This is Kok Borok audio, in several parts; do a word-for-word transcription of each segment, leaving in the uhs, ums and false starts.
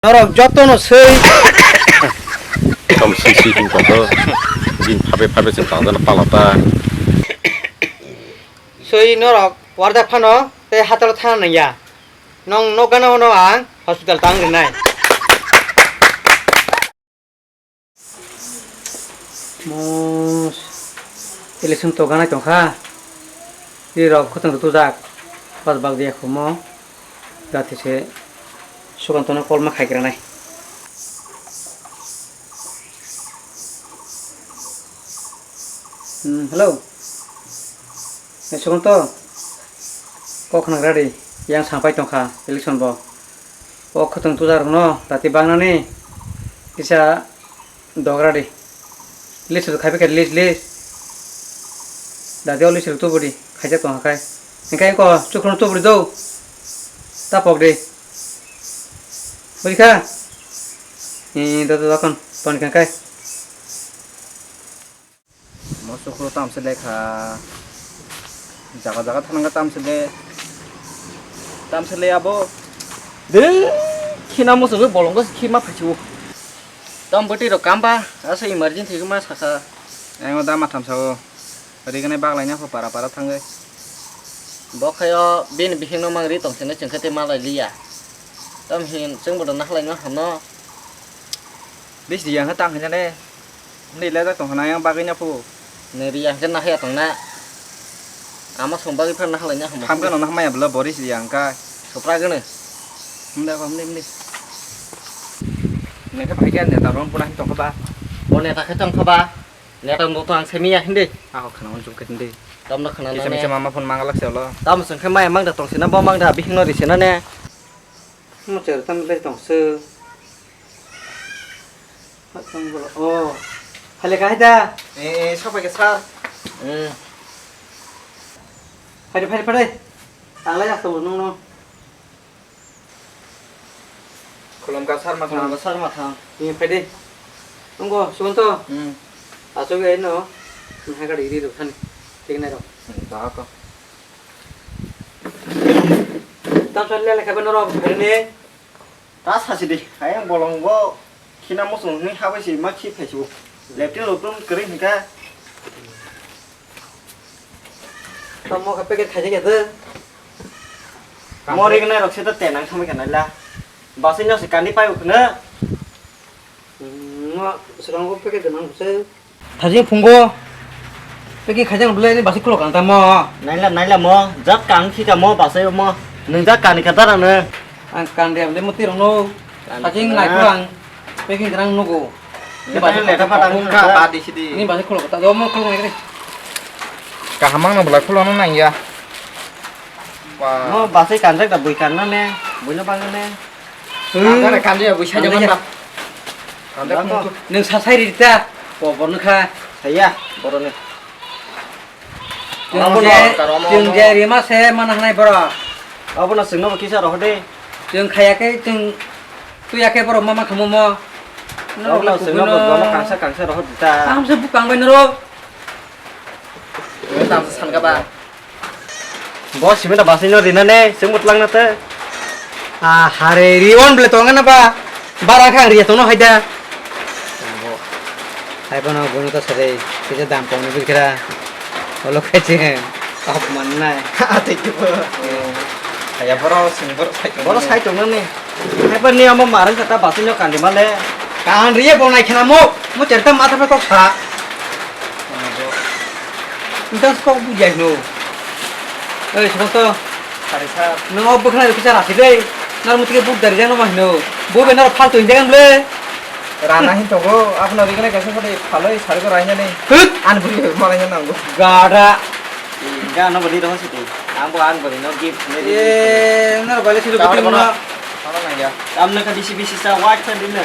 Norok jotono swi. Tamo swi swi hwn tongo. Din phabe phabe chwng tangjana palata. Swi norok warda phano tei hataro thana nangya. Nong nokgana hwnno ang hospital tang rinai. Mo election to ganai tongkha. Ri rok khotong tujak. Pas bag dia khomo. Jati se Sukantono kolma khai granai. Hmm, hello. Hey, Sukanto. Kok khna ready. Yang sampai tongkha election bo. O khotong tujar no tati bangnani kisa dogra di. List rok khai bai kha, list, list. Dati o list rok tubu di. Khaijak tong kha khai. Hingkhe ko chukrono tubu di do. Ta pok di. Bui kha. Ni do do kon ton kha khai. Mo chukro tamse lekha. Jaga jaga thanangkha tamse le. Tamse le abo. De khina mo chukro bolong ko khima phachu. Tam bwtwi rok kamba, asa emergency ma saka. Ang o da matham sao. Rigane baglai na pho para para thangwi. Bo khayo bini bihik no mang ri tong sene chengkhe te malai liya. Tam hin chengbo do nahlai no hamno. Bis di yang tang hinane. Ni le jak tong hana yang bagwi na pho. Ni ri yang ke nahya tong na. Ama song bagwi phan nahlai na hamno. Hamka no nahmaya bla boris di yang ka. Sopra gene. Mda ko mni mni. Neta bhai kya neta ron puna hin tongkha ba. Bo neta khe tongkha ba. Neta no to ang semiya hindi. Ako khana on jumkhet hindi. Tamno khana na. Isa misa mama phone mangalak se lo. Tam sengkhe maya mangda tongsina bo mangda bihingno risina ne. Mo cher tam le tongse. Tong bolo. Oh. Hale ka haida. Eh, eh, sapai ke sir. Hmm. Phai phai phai. Tanglai jak to nung no. Khulumkha sir mathang. Khulumkha sir mathang. Ni phai de. Nunggo, Sumanto. Hmm. Asok ai no. Nung hai gari ri rok thani. Thik nai rok. Hmm, da ko. Tam sar le le khabe norok phai ne. Ta sasi de. Ayang bolong bo khina mosong ni habai si ma khi phai su. Leptin leptin kering hingka. Tamo ka packet khaijak ya de. Mori gwnai rok se to tenang thangbai kha nai la. Basai no se kani pai ukhna. Hmm, mo swkang bo packet gwnang se. Thajing phungo. Packet khaijak bwle ni basai khulok ang tamo. Naila naila mo jat kang khi ka mo basai mo. Nung jat kani kha dara nung. Ang kan dia bwle muti rok no. Thajing nai khulok ang. Packet gwnang nugo. Ni basai khulok ta. Ni basai khulok ta. Do mo khulok nai. Kaham ang no bwla khulok no nang ya. Mo basai kanjak da bui kanna ne, buino bangna ne. Kanjak da kanjak ya bui saja manta. Kanjak mungkuk. Nung sasai rita, pobor nukha. Saya, borok ni. Chwng je rima se mana hanai borok. Abono chwngno bo kisa rohor de. Chwng khaya khe chwng tuya khe borok mama khamu mo. Abono chwngno bo kangsa kangsa rohor dita. Tamse bukang bai norok. Tamse sankha ba. Bo simi da basai no rina ne, sing mutlang na te. Ah, hare riwon ble tonga na ba. Bara kha ang riya tono haida. Hai bono bono to sare, kisa dam kong ni bikra. Olo khache. Kap man nai. Ate ki bo. Aya boro sing boro sai. Boro sai tong ni. Hai ba ni amo marang kata basai no kandi male. Kan riye bo nai khena mo. Mo cherta mata pe kok sa. Nta kok bujai no. Oi, Sumanto. Sari sir. Nung o bwkhwnai rw kisa rasi dei. Nang muti khe buk dari jang no ma hino. Bo be nang phaltu hinjak ang le. Rana hin tongo, abono rigna kaisa kode phaloi sari ko raina ni. Hut! An buri malai na nango. Gada. Ga no bari roho siti. Ang bo an bari no gift ne di. E, nang bale siru bikin mo. Ano nang ya. Am na ka bisi bisi sa wak sa din na.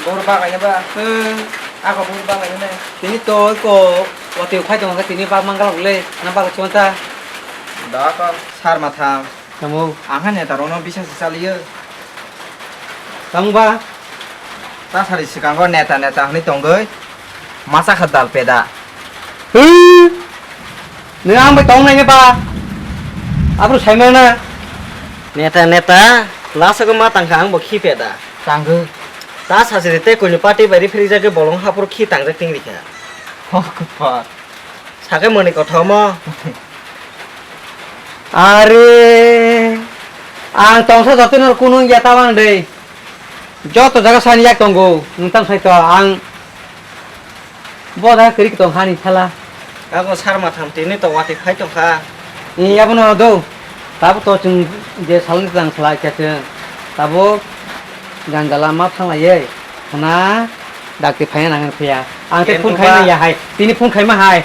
Bor ba kanya ba. Hmm. Ako bor ba kanya na. Tini to ko wati ukhai tong ka tini ba mangala ule. Na ba ko chonta. Da ka sar mathang. Tamo. Ang kha neta rokno bisa se chaliyo. Tamo ba? Ta sari swkango neta neta hwnwi tongwi masa kha dal peda. Hwii! Nwng ang bai tong nai ba? Abro sai mano na? Neta neta last o ma tang kha ang bo khi peda. Tango. Ta sasiri tei koini pati bai ri phiri jagwi bolong hapro khi tangjak ting rikha. Oh, kwpar. Sakai moni kothomo. Are, ang tongsa jotono kunu ya tabang dei. Joto jaga sani yak tongo, nwng tam sai to ang bo da kiri tong hani sala. Ako sar matham tini to wati phai tongkha. Ni abono do. Tabo to chwng je salni tang sala kya chwng. Tabo ganjala ma thang lai ye. Khna dakti phai nang phiya. Ang te phone khai ma ya hai. Tini phone khai ma hai.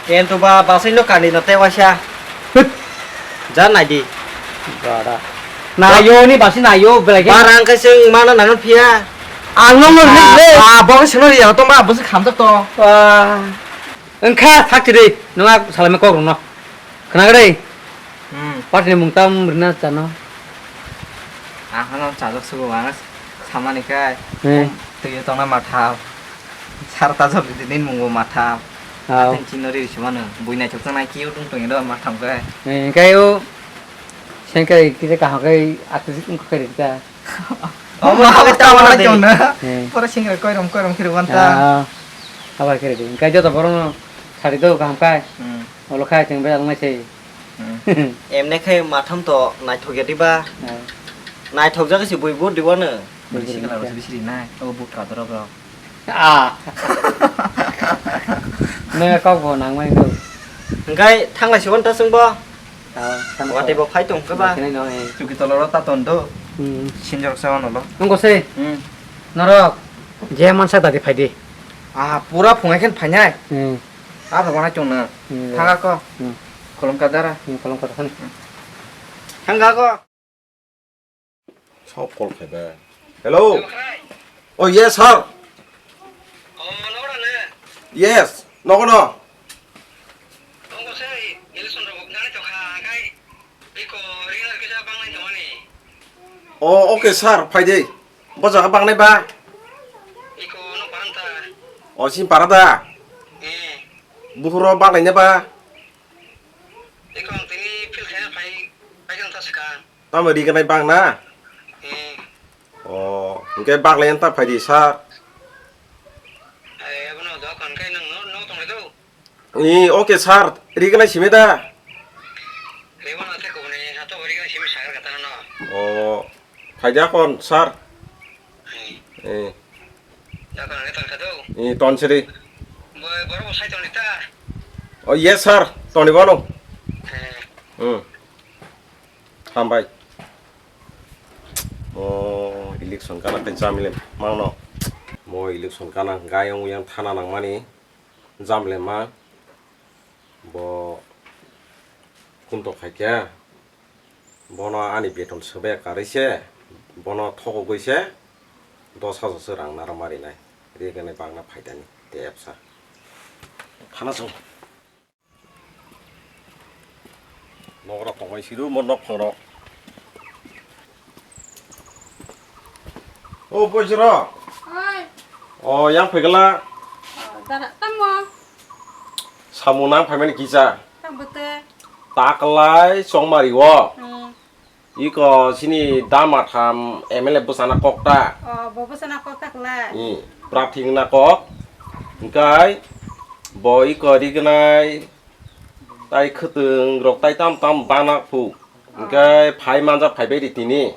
Kento ba basai no kani no te waisa. Hit. Ja nai di. Bara. Na yo ni basi na yo belai ke. Barang ke sing mana nang phiya. Ang no no le. Ah, bo sino ya to ma bo se kham to. Wah. Engkha thak ti de. Nang salame kok rung no. Khna gre. Hmm. Party ni mung tam rina chano. Ang hano chajak sugo ang samani kai. Hmm. Twi tongna matha. Sar ta jok di din mungo matha. Aw. Atin chino ri simano. Bui nai chok nai kiu tung tung do matha kai. Hmm, kai o. Sengkai kisa kaham kai atis ung kai rita. Omo hai ta wala chong na. Hmm. Pura singra koirom koirom khiri wanta. Ah. Abar khiri. Kai joto borok no sari do kaham kai. Hmm. Olo khai chwng bejak nai se. Hmm. Emne khai matham to naithok ya diba? Hmm. Naithok jak se bui bur diwa no. Bui bur sikla diwa. Bisi nai. O buk ka doro bro. Ah. Nang kok bo nang mai do. Engkai thanglai siwon ta sungbo. Ah, tamo. Wati bo phai tong khe ba. Sinai no, eh. Chuki tolo ro ta ton do. Hmm. Sinjor sa no lo. Nungko se. Hmm. Norok je mansa dadi phai di. Ah, pura phungai khen phainai. Hmm. Ah, bana chong na. Hmm. Thanga ko. Hmm. Kolom ka dara. Hmm, kolom ka dara. Thanga ko. Sob call khaiba. Hello. Oh, yes, sir. Yes, nogo no. Oh, okay, sir, phai de. Bo jaga bangnai ba? Oh, sin para da? Buhuro bangnai ne ba? Tamo ri ganai bang na? Oh, hingke bak lai ta phai di, sir. Ni, okay, sir. Ri ganai simi da? Oh, phai di akon, sir. Eh. Ni, ton siri. Oh, yes, sir. Toni bono. Hmm. Hambai. Mo election kana khe jamile mangno. Mo election kana gayung yang thana nangmani jamle ma. Bo kunto khaikya. Bono ani beton sobe karwi se. Bono thokogwi se. Dos hajar se rang naro marinai. Rigene bangna phaidani. Te epsa. Thana song. Nogra tongmai siru mo nok phoro. O Bojro. Oi. O yang phegala. O, dara tamo. Samu nang phaimani kisa. Tang bete. Taklai chongmari o. Hmm. Iko sini dama tham M L A bwsana kok ta. O, bo bwsana kok ta kwlai. Hmm. Prathi wngna kok. Hingkai bo iko rignai. Tai khwtwng rok tai tam tam bana phu. Hingke phai manja phai bai ri tini.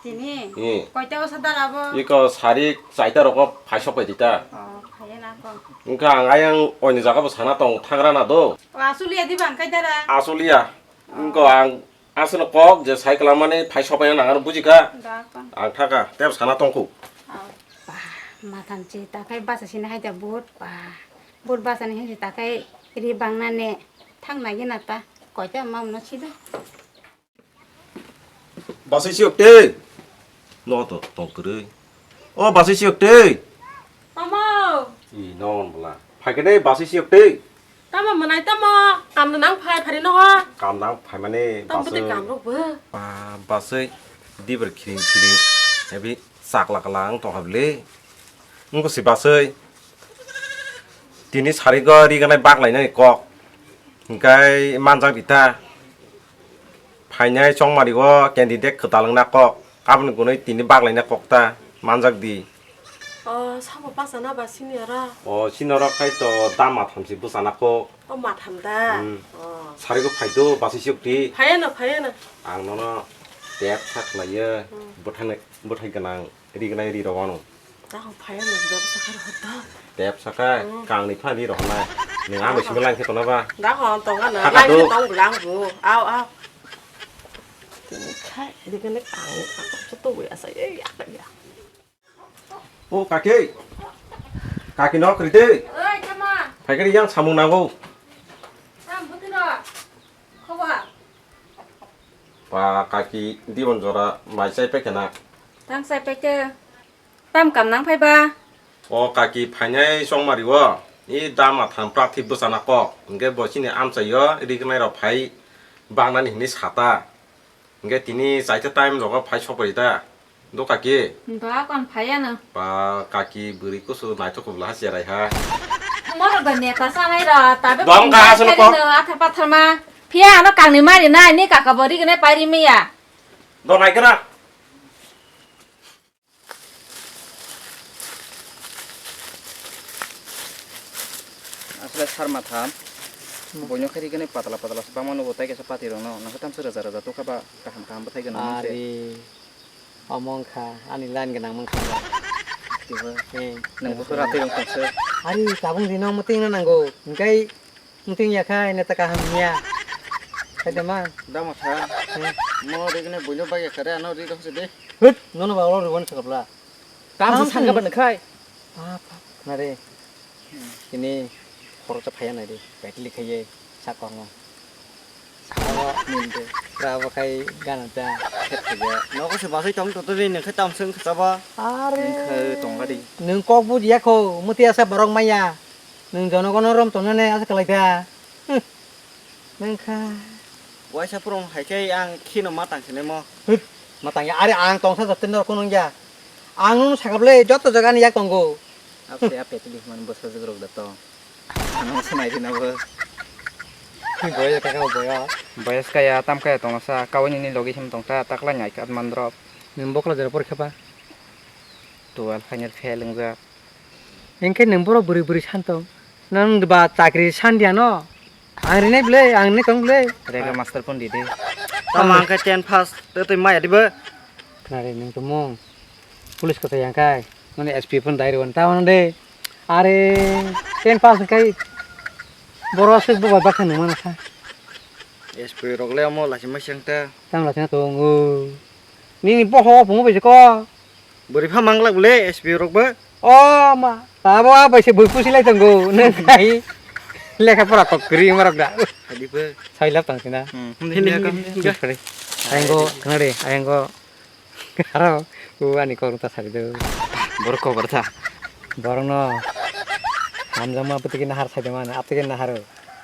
Tini? Hmm. Koita o sadar abo? Iko sarik chaita rogo phai sok pai di ta. Oh, phai na ko. Hingke ang ayang oini jaga bo sana tong thangra na do. O, asuliya di bang kai dara? Asuliya. Oh. Hingke ang aswkno kok je sai kwlamani phai sok pai nang ano buji kha. Da ko. Ang thaka tep sana tong khu. Oh. Ba, matham chi ta kai basa sini hai da but ba. But basa ni hai ta kai ri bang na ne. Thang na gina ta, koita mam no chido. Basai siyok tei. No to tong kwrwi. O basai siyok tei. Tamo. I non bla. Phai khe dei basai siyok tei. Tamo mwnai tamo. Kam nang phai phari no ho. Kam nang phai mane. Tamo bwtwi basai. Kam rok bo. Ba basai dibr khiring khiring. Ebi chakla kala ang tong habli. Wngkha si basai. Tini sarigo riganai baklainani kok. Hingkai manjak rita. Phainai chongmari o candidate kwtal wngna kok. Aboni gunui tini baglaina kokta manjak di. O, sabo bachana ba sini oro? O, sini oro khai to dam matham si bwchana kok. O, matham da? Hmm. O. Sari go phai do, basi suk di. Phaiya no, phaiya no. Ang nono tep sak lai ye, hmm, bwthai, bwthai gwnang, ri gwnang ri rw ano. Daho phaiya no, bebsa kar hot da. Tep saka, hmm, kang ni phani rw nai. Nung ano simi lang khe tona ba. Daho tong ano, lang khe tong blang bu. Au, au. Tini khai, ri gwnang kang ni, ang so to ya sa, ya, ya, ya. O kaki, kaki nok ride. Oi, tama. Phaikari yang samung nango. Tam butiro. Khoba. Pa kaki dibon jora mai chai pekena. Tam chai peke. Tam kam nang phaiba. O kaki phainai chongmari o. I dama tham prathi bwchana kok. Hingke bo chini amchai o rignai rok phai bangnani hini sata. Hingke tini chaita time rogo phai sopori ta. Do kaki. Ba kon phai ano. Ba kaki bwrwi kusu naithok kubla ha cherai ha. Moro da neta sanai ra tabe. Dong ka asal kok. Atha pathar ma. Phiya ano kangni mari nai ni kaka bori gane pairi miya. Do nai kena. Asle sar matham. Hmm. Boino khairi kene patla patla se bangma nugo tai kaisa pati rokno. Nang tam se raja raja to khaba kaham kaham bwthai gwnang se. Ari. Omo wngkha ani line gwnang mankha. Tibo. Eh, nang bo khora twi rong tongse. Ari tabung dino muting na nango. Hingkai Muting ya khai neta kaham ya. Khai de man. Dama tha. Hmm. Mo de kene boino bagya kare ano ri rok se de. Hut, nono ba olo ribon sakapla. Tam se sangka ban khai. Apa? Nare. Ini khoro cha phaya nai de. Baitli khai ye sakor no. Sabo min de. Rabo khai gana cha. Khet khai ya. No ko se basai tong to to ni khai tam sung kha ba. Are. Khai tong ga di. Nung kok bu ya kho, muti asa borok maya. Nwng jonogono rom tongnani asa kwlai kha. Hm. Nwng kha. Waisa phwrwng hai khe ang kheno ma tang khe mo. Hwt. Ma tang ya. Are ang tongsa joto norok nung ya. Ang nung sakap le joto jaga ni yak tongo. Ap se ape tili man bwsa jwk rok da tong. Ano sanai rina bo. Boyo kaka boyo. Boyos kaya tam kaya tongsa kawani ni logi him tongsa takla nyai kat mandrop. Nwng bokla jora porikha ba. Twelve final fail wngjak. Hingke nwng borok bwrwi bwrwi san tong. Nwng ba chakri san di ano. Ang rinai bwle, ang rinai tong bwle. Rega master phone di de. Tamo ang khe ten pass, tei tei maya di bo. Khna re nwng tongmung. Police kwchai yang kai. Noni S P phone dai rw ta ano de. Are ten pass kai. Boro aswk bo bai bakha nung mano kha. S P rok le omo lachi ma seng ta. Tam lachi na tong o. Nini boho pungo bai ko. Bwrwi pha manglak bwle S P rok bo. O ma, tabo a bai se bui pusi lai tongo. Nang kai lekha pora kok kri marok da. Hadi bo. Sai lap tang sina. Hmm. Hindi, hindi, hindi. Hindi. Ayango, kenare, ayango. Aro, u ani kok ta sari do. Borok kok ta. Borok no. Hamjama putiki nahar sai de mana, aptiki nahar.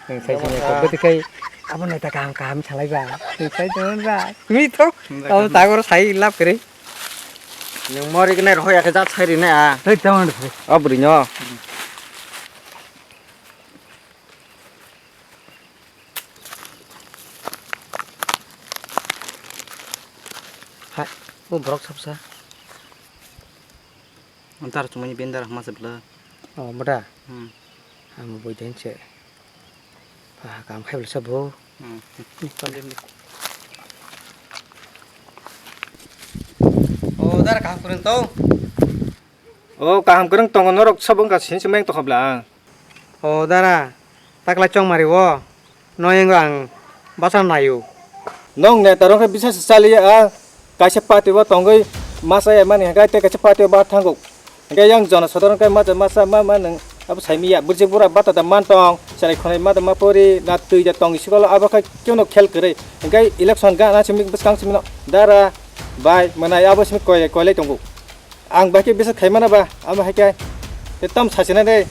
Nang sai sini ko beti kai abo neta kaham kaham salai ba. Nang sai teman ba. Mi to. Tau tagor sai lap kere. Nang mori kene roho ya ke jat sai ri na. Hei teman. O buri no. Hai, o borok sapsa. Antar chumani bendar hama se bwla. O, bwda? Hmm. Amo bui den se. Ba, kam khai bwla sa bo. Hmm. O, dar kaham kwrwng tong. O, kaham kwrwng tongo, norok sabo wngkha sini se mayung tongkha bwla ang. O dara, taklai chongmari o, noyeng ang basa naio. Nwng neta rok khe bisa se chaliya a, kaisa party o tongwi masa ya mani hwnkhe tei kaisa party o ba thango. Hwnkhe yang jona sodorok khe masa masa ma ma nwng abo saimiya. Bwrwisi bura bata da man tong, chwrai khwnai ma da ma pori, na twi da tong sikolo abo khe keno khel kwrwi. Hwnkhe election gana simi bwskang simi no dara bai mwnai abo simi koi koi lai tongo. Ang bai khe bisa khaimano ba, amo hai khe. Te tam sachina de.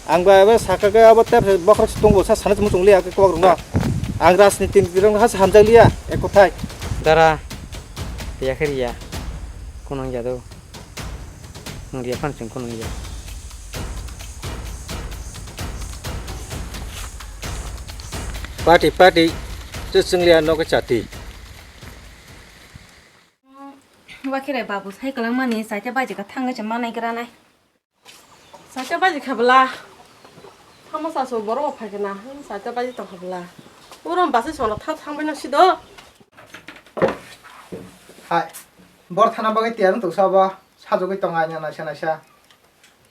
Ang ba abo saka khe abo tep bokhorok se tongbo sa sana muchung liya khe kok rwno. Ang rajniti rok ha hamjak liya ek kothai. Dara, ya khe riya. Kunang ya do. Nang riya phan chwng kunang ya. Party, party. Chwng liya no khe chati. Wa Kere babu sai kwlangmani saita baji ka thangwi se manai gra nai. Saita baji khabla. Thama sasu borok phai kana. Saita baji tong khabla. Uram basi sono tha thangbai na sido. Hai. Bor thana bagwi tiyar wng tongsa bo. Sajagwi tong aina naisa naisa.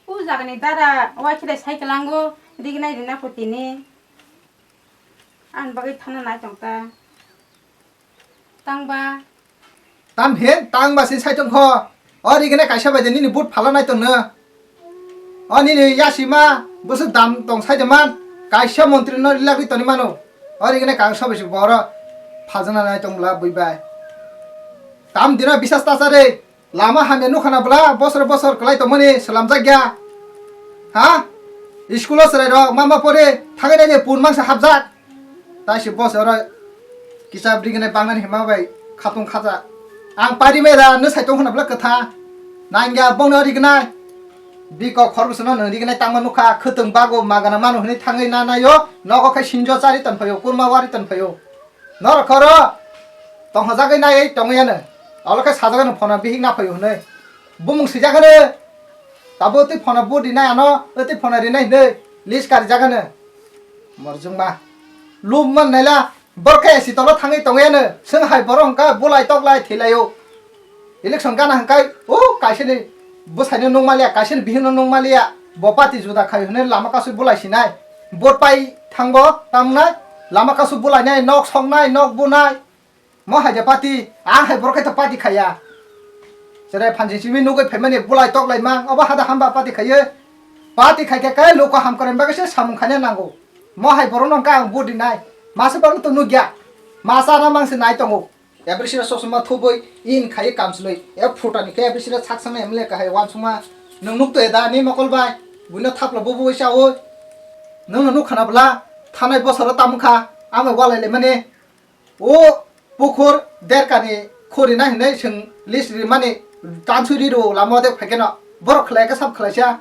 O jagani dara wakhire sai kwlango rignai rina putini. Ang bagwi thana nai tong ta. Tangba. Tam he, tangba se sai tong kho. O rigene kaisa bai de nini but phala nai tong no. O nini yasima, bwswk dam tong sai de man. Kaisa montri no rilagwi toni mano. O rigene kang sabai se boro phaljakna nai tong bla bui bai. Tam dina bisas ta sare. Lama hamya nukha na bwla, bosor bosor kwlai tongmani swlamjak ya. Ha? School o chwrai rok mama pore thangai nai pun mangsa hapjak. Tai se bosor oro kisa brigine bangnani hima bai khatung khaja. Ang pari mai da no sai tong khna bwla kwtha. Nangya bongno rignai. Biko khorgusno nang rignai tangma nukha khwtwng bago magana manu hwnwi thangwi na nayo nogo khai sinjo chari ton phaio kurma wari ton phaio. Norok khoro tongthajagwi naiwi tongwi ano. Olo khe sajagano phone bihik naphai hwnwi. Bumung swijak hwno. Tabo twi phone budi nai ano, twi phone rinai hwnwi list karijak hwno. Morjwngma. Lubman naila borok khe sitolo thangwi tongwi ano. Swng hai borok hwnkha bulai toklai thwilaio. Election gana hwnkhe o kaisani bwsaino nung maliya, kaisani bihikno nung maliya, bo party juda khai hwnwi lama kasu bulai sinai. Vote pai thangbo tamnai, lama kasu bulainai, nok soknai, nok bunai. Mo hai de party, ang hai borok khe to party khaiya. Cherai phansi simi nugwi phaimani bulai toklai mang, obo hada hamba party khaiyo. Party khai khe kai luku ham kwrwini bagwi se samung khaina nango. Mo hai borokno hwnkhe ang vote rinai. Masa borok to nukya. Masa na mangsi nai tongo. Ebrisina sosoma thubui in khai kamslui. E phutani khe ebrisina saksang M L A kahai wansukma. Nwng nukto eda ni mokol bai. Buino thapla bubu bai chaui. Nwngno nuk khana bwla. Thanai bosoro tamukha. Amo walai laimani. O pukhur derkani khuri nai hinui swng list rimani. Tansui riru lama de phaikeno. Borok khlai khe sab khlaisa.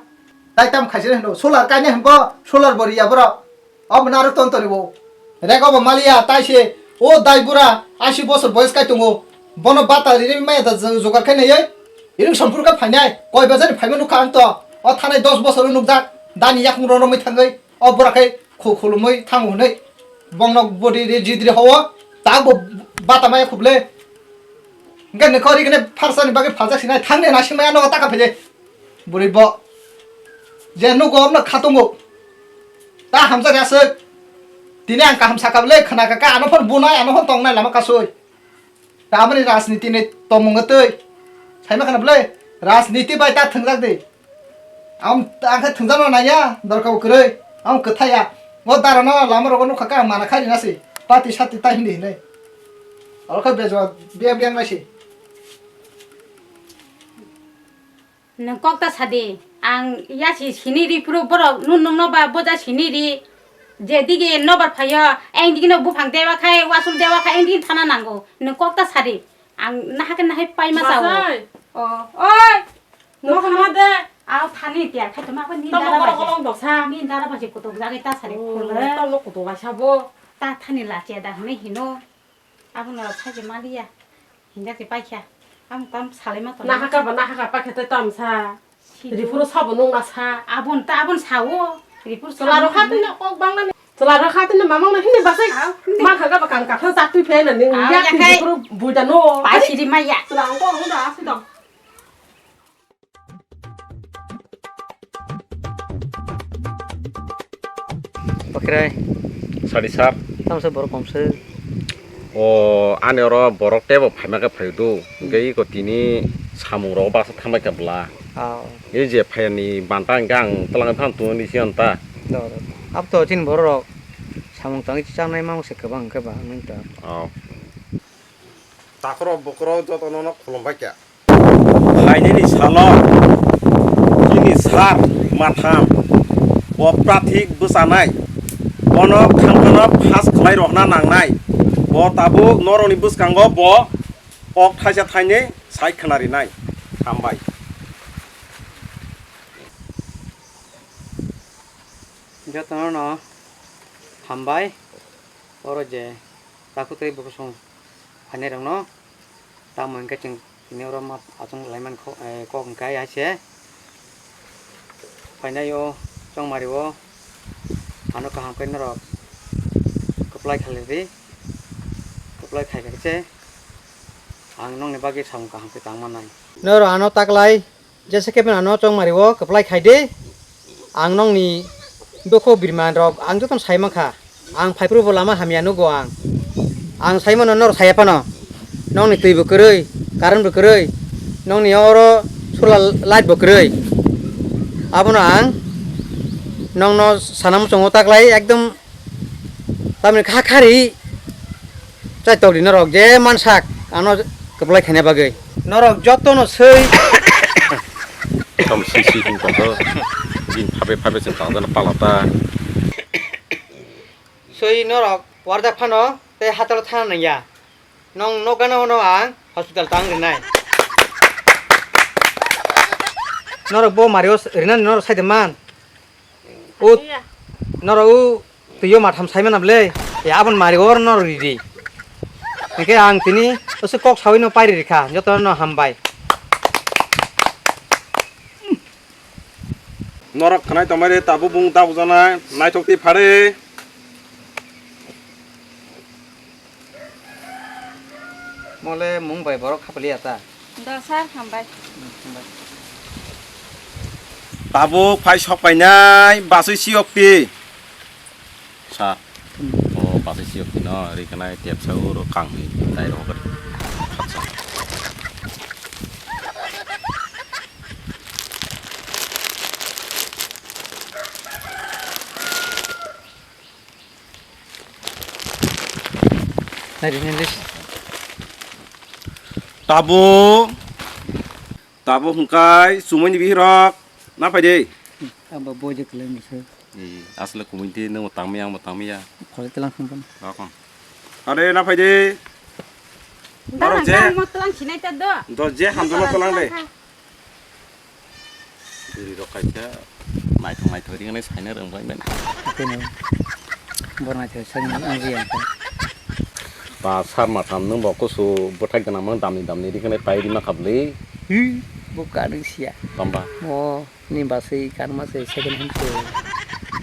Dai tam khaisani hino. Solar kainai hinbo. Solar bo riya borok. Obo naro ton toni bo. Rego bo maliya, tai se o dai bura ashi bosor boyes kai tongo. Bono bata rini maya da jogar kai nai. Iring sompur ka phainai. Koi bajar ni phaima nukha ang to. O thanai dos bosor nukjak. Dani yakung ro romwi thangwi. O bura kai khu khulumwi thango hwnwi. Bongno bodi ri jidri hawo. Ta bo bata maya khuble. Hingke nokho ri kene pharsa ni bagwi phaljak sinai. Thangni na simaya no taka phele. Bwrwi bo. Je nugo omno khatungo. Ta hamjak aswk. Tini ang kaham sakha bwle khna kha ka ano phon bunai ano phon tongnai lama kasui. Tamoni rajniti ni tomung twi. Saima khna bwle rajniti bai ta thwngjak di. Am ang khe thwngjak no naiya dorka bo kwrwi. Am kwthaya. O dara no lama rogo nukha ka mana khai rina si. Pati sati ta hindi hinai. Oro khe bejwa biang biang nai si. Nwng kok ta sadi, ang yasi sini ri phuru borok, nwng nwngno ba boja sini ri, je dige nobar phaio, eng digino buphang dewa khai, wasul dewa khai, eng digino thana nango, nwng kok ta sadi, ang nahake nahai paima sao. Masai. O, oi. Nwng thana de. Aw thani tiar khai toma ko ni dara baje. Tamo kolong dosa. Ni dara baje kutuk jagwi ta sadi khule. Tamo kutuk laisa bo. Ta thani lachiya da hwnwi hino. Abono saje maliya. Hinjak se paikha. Ang tam salai ma tongo. Nahaka ba nahaka paikha tei tam sa. Sido. Rifuro sabo nung na sa. Abon ta abon sawo. Rifur Chwla rok hatino kok bangla ni. Chwla rok hatino mamang na hini basai. Aw, hindi. Ma khaga ba kang kakhang sa twi phai na ning. Aw, ya yakai. Rifuro buida no. Pai siri maya. Chwla rok ko hunda asi dong. Pakrai. Sadi sar. Tamo se borok kom se. O ani oro borok tebo phaima khe phaio do. Hingke iko tini samung rok baksa thambai kha bwla. Ah. E je phaiya ni banta hingke ang twlang phano tungni siyan ta. Do, do. Ab to chini borok rok samung tangwi chaknai mang se kwbang hingke ba nung ta. Oh. Takhorok bukhorok jotono no khulumbai kha. Phainani salo chini sar matham bo prathik bwchanai, bono khamkhano phas khlai rohna nangnai, bo tabuk norokni bwskango bo kok thaisa thainwi sai khwnarinai. Hambai. Jotono no hambai, oro je takhuk tei bukhuk song phainai rokno tamo hingke chwng Tini oro ma achung laiman kho-, eh, kok hwnkhe hai se. Painai o chongmari o ano kaham khe norok kwplai khalai di. Kwplai khai khe se ang nokni bagwi samung kaham khe tang mannai. Norok ano taklai. Jesa khe phano ano chongmari o kwplai khai di. Ang nokni bokho birman rok ang jotono sai mankha. Ang phaiphuru bo lama hamya nugo ang. Ang sai mano norok saya phano. Nokni twi bo kwrwi, current bo kwrwi. Nokni oro solar light bo kwrwi. Abono ang nokno sana muchungo taklai ekdom tamni kha khari. Chai tokdi norok je mansak ano kwplai khaina bagwi. Norok jotono swi. Tom swi swi hwn tongo. Din phabe phabe chwng tang jana palata. Swi norok warjak phano tei hatalo thana nangya. Nong nokgana hwnno ang hospital tang rinai. Norok bo mario rinani norok saide man. O, norok o twiyo matham saimana bwle. Ya, abon mari or norok ridi. Hingke ang tini oso kok sawi no pairi rikha, joto no hambai. Norok khnai tongmani tabuk bung tabuk jana naithok twi phare. Mole mung bai borok khapaliya ta. Do sir, hambai. Tabuk phai sok painai basui siyokti. Sir, o basui siyokti no ri khnai tepsa uro kangni tai rok. Khatsa. Naidi, naidi. Tabuk, tabuk hwnkhe chumui ni bihirok na phaidi. Abo boy je kwlai misa. Ee, asle kumui de nang tangmaya, ang bo tangmaya. Khole telang thangkon. Rakon. Are na phaidi. Dara Norok je. Ang mo telang sinai ta do. Do je hamjama telang de. Bwrwi rok kaisa naithok naithok ri hwnwi saina rwng bai mani. Tini bor naithok saina wngya khe. Ba sar matham nwng bo kusu bwthai gwnang mang damni damni ri hwnwi pai rima kha bwlwi. Hi, bo kanwi siya. Tamba. Bo ni baswi kanma se second hand se.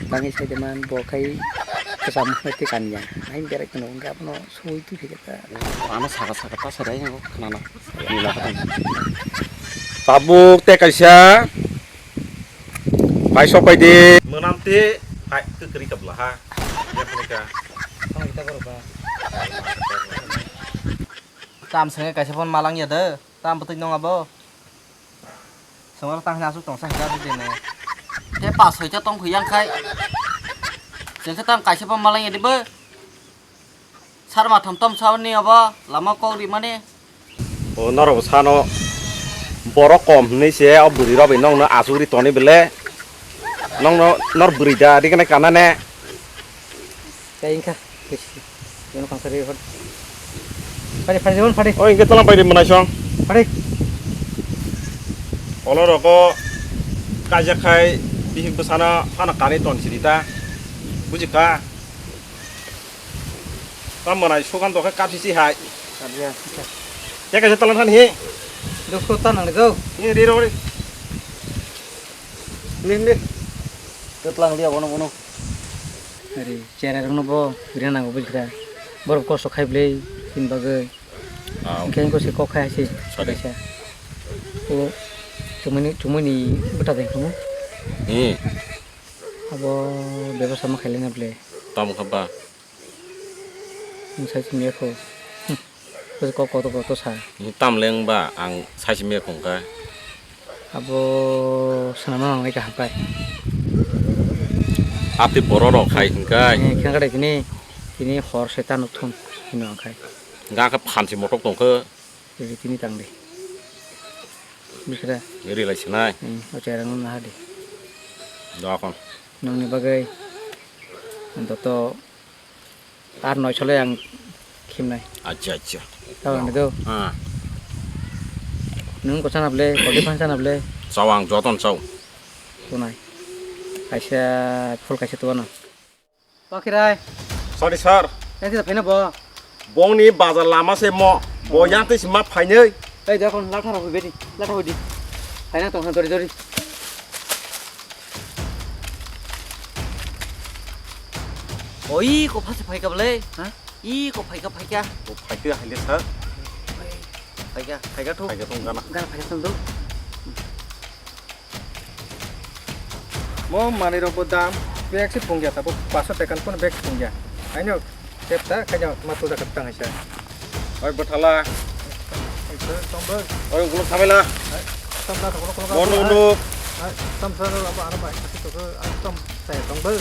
Bangwi sai de man bo khai kwcham hwnwi tei kanya. Hai berai kheno wngkha abono. Soi tu khe ta. Ano saka saka ta sarai ang khnana. Nila kata. Tabuk te kaisa. Pai sok pai di. Menam te hai ke kri kabla ha. Ya kene ka. Tam senge kaisa phone malang ya de. Tam betik nong abo. Songwal tang hwnwi aswk tongsa hwnkhe aswk dine. Tei pas soita tong kho yang khai. Chwng khe tang kaisa bo malai ya dibo. Sar matham tom sa ni abo lama kok ri mani. O norok sano borok kom hwnwi se o bwrwi rok bai nokno aswk ri toni bele. Nokno nor bwrwi da ri kene kana ne. Tei wngkha, kisi, jono kangsari hor. Phari, phari, jono phari. O, hingke tala pai di mwnai song. Phari. Olo rogo kaijak khai, bihik bwsano phano kanwi ton siri ta. Buji kha. Ta mwnai sugan dokhe kapsi si hai. Kapsi ya. Te kaisa tala thani he. Dukhu ta nang go. Ni ri ro ri. Ni, ni. Te tlang liya bono, bono. Ari, cherai rokno bo rina nango bujikha. Borok kosto khai bwlai, chini bagwi. Ah. Hingke hingke se kok khai se, sorry. Kaisa. O chumui ni, chumui ni bwta de khumu. Hmm. Abo bebasa ma khailai na bwlai. Tamo kha ba? Nwng sai chini kho. Hmm. Kok kotor kotor sa. Nwng tam leng ba ang sai chini kho kha. Abo swnamna nangnai kaham khai. Ati borok rok khai hwnkhai. Eh, khe khe tini, tini hor se ta nuk thung hino ang khai. Ga khe phan se motok tong khe. Tini, tini tang di. Bikra. Ri lai sinai. Hmm, o cherang no naha di. Doa kon. Nongni bagwi. Antoto Ar noisole ang khimnai. Acha, acha. Tao ang do. Ah. Nung ko sana ble, ko de phan sana ble. Chao ang joton chao. Tunai. Kaisa, full kaisa tuano. Pakirai. Sorry, sir. Yang kita phena bo. Bongni bazar lama se mo. Bo yang te sima phainai. Ei, dekho, latha rok hoibai di, latha hoidi. Phaina tong kha dori dori. Oi, ko phase phaika bwle, ha? I ko phaika, phaika. Ko phaika haile sir. Phaika, phaika thu. Phaika tong gana. Gana phaika tong do. Mo manwi rok bo dam bag se pungya, tabo paso tekan kono bag pungya. Aino tep ta kanya ma tuda kap tang aisa. Oi bothala. Oi tong bo. Oi ulo khamela. Tam na tong ko. Mo no no. Tam sa ro abo ano ba. Tam sa tong bo.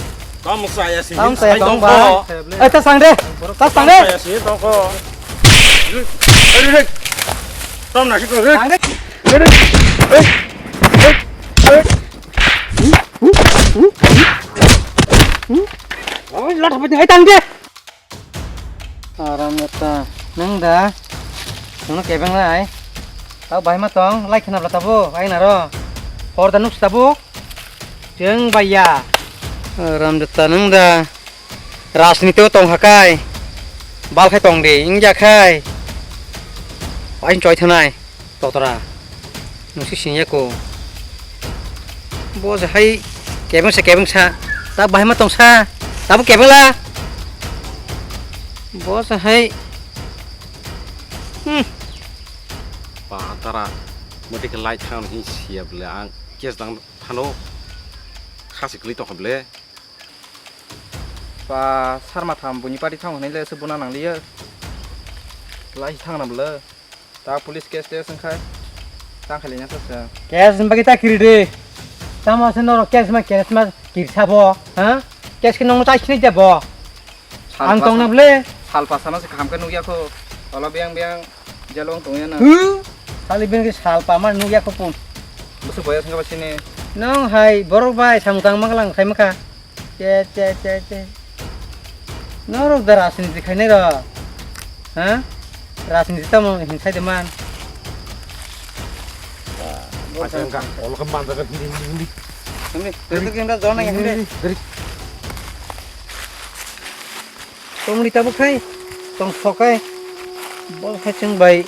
Tam sa ya si. Tam sa tong ba. Oi ta sang de. Ta sang de. Ya si tong ko. Oi oi. Tam na si ko. Sang de. Oi, lat hapit hai tang de. Aram ta. Nang da. Nang kebeng lai. Tau bai ma tong, lai khna bla tabo, ai naro. Hor da nuk tabo. Jeng baya. Aram ta nang da. Rajniti o tong hakai, bal khai tong di, wngya khai. Ain choi thanai, totra. Nungsi singya ko. Bo se hai kebeng se kebeng sa. Ta bahai ma tong sa. Tabo kebeng la. Bo se hai. Hmm. Pa tara. Mati ke lai thang hi siya bele ang. Kes dang thano. Khasi kli tong bele. Pa, sar matham buini party thang hwnwi le se buna nang liya. Lai thang nam le. Ta police case tes wngkha. Tang khailai nasa se. Case ni bagwi ta kiri de. Tamo se noro case ma case ma kiri sabo, ha? Case ke nong tai sini jabo. Ang tong na ble. Salpa sana se kaham ke nugya kho. Ola biang biang. Jalong tongya na. Huh? Sali ben ke sal pama nugya ko pun. Busu boyas nggak sini. Nong hai borok bai samung tang manglang khai maka. Che che che che. Norok da rajniti khainai ro. Ha? Rajniti tamo hinsai de man. Paisa wngkha, olo khe manjak khe bini bini bini. Himni, betul khe himra jona himni. Bini, bini. Tongni tabuk khai, tong sokai. Bol khai chwng bai.